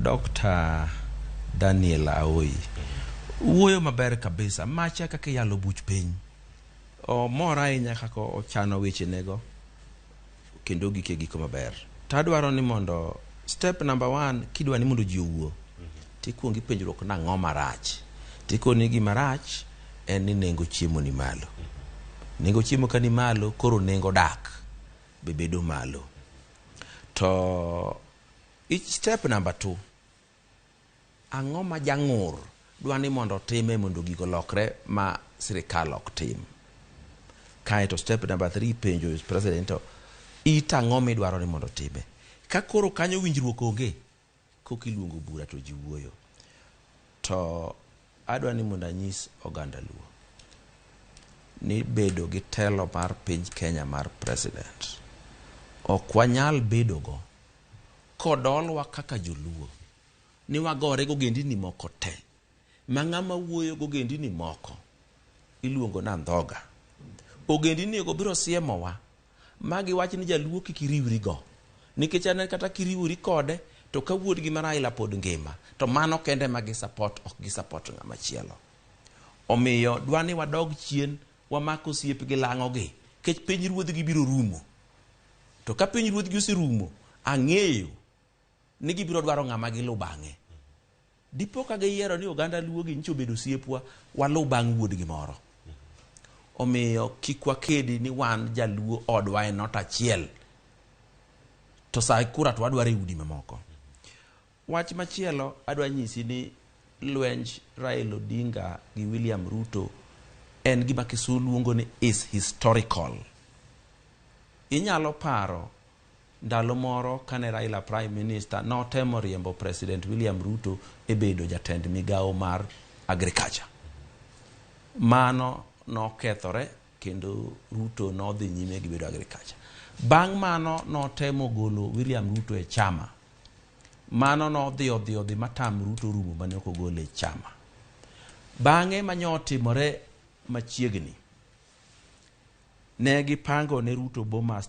Dr. Daniel Aoi wuoyo maber kabisa macha kaka iyalo buch piny omor ahinya kaka ochano wechenego kendo gik e giko maber to adwaro ni mondo step number one kidwa ni mondo ji owuo tikuongo ipenjruok nang'o marach tikoni gima rach en ni nengo chiemo ni malo nengo chiemo ka ni malo koro nengo dak be bedo malo to each step number two ang'o ma jang'ur dwa ni mondo otime mondo gigo lokre ma sirikal ok tim kaeto step number three penjo president to it ang'o midwaro ni mondo otime ka koro kanyo winjruok onge koka iluongo bura to ji wuoyo to adwa ni mondo anyis oganda luo ni bedo gi telo mar piny Kenya mar president ok wanyal bedogo kodolwa kaka joluo ni wagore gogendini moko te ma ng'ama wuoyo gogendini moko iluongo na ndhoga ogendini go biro siemowa ma giwach ni jaluo kik iriwri go nikech an kata kiriwori kode to ka wuodgi ma Raila pod ngima to mano kende ma gi support ok gi support ng'ama chielo omiyo dwa ni wadog chien wamak osiep gi lang'o gi nikech piny ruodhgi biro rumo to ka piny ruodhgi oserumo ang'eyo ni gibiro dwaro ng'ama giluw bang'e dipo ka giyiero ni oganda luo gi nyicho obedo osiepwa waluw bang' wuodgi moro omiyo kik wakedi ni wan jaluo odwa en ot achiel to sa kura to wadwaro e udi mamoko wach machielo adwa nyisi ni lwenj Raila Odinga gi William Ruto en gima kisungu luongo ni is historical inyalo paro ndalo moro kane Raila Prime Minister notemo riembo President William Ruto e bedo jatend migawo mar agriculture mano nokethore kendo Ruto nodhi nyime gi bedo agriculture bang' mano notemo golo William Ruto e chama mano nodhi odhi odhi matam Ruto rumo mane ok ogole e chama bang'e manyo timore machiegni ne gipango ne Ruto Bomas.